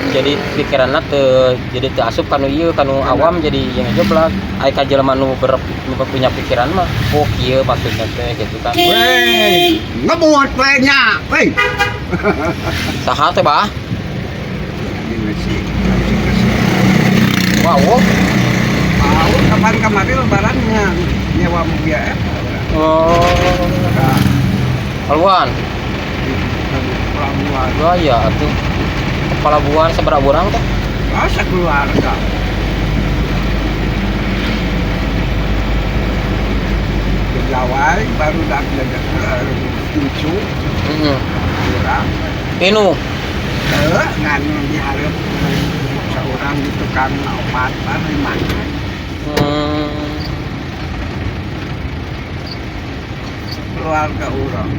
Jadi pikiranna teu jadi teu asup kanu ieu kanu awam jadi yang ngejoblak. Ai ka jelema nu nu punya pikiran mah oh kieu maksudnya teh gitu kan. Weh, ngebut we nya. Weh. Saha teh, Bah? Ini sih. Wow. Mau kapan kemarin lebarannya nyewa mobil ya. Oh. Keluan. Di pelabuhan. Gaya atuh. Pelabuhan sabaraha urang teh? Masa keluarga. Jawai baru dak cucu Heeh. urang. Inu. Teu ngan dihareup seorang di tukang opat lima. Keluarga urang.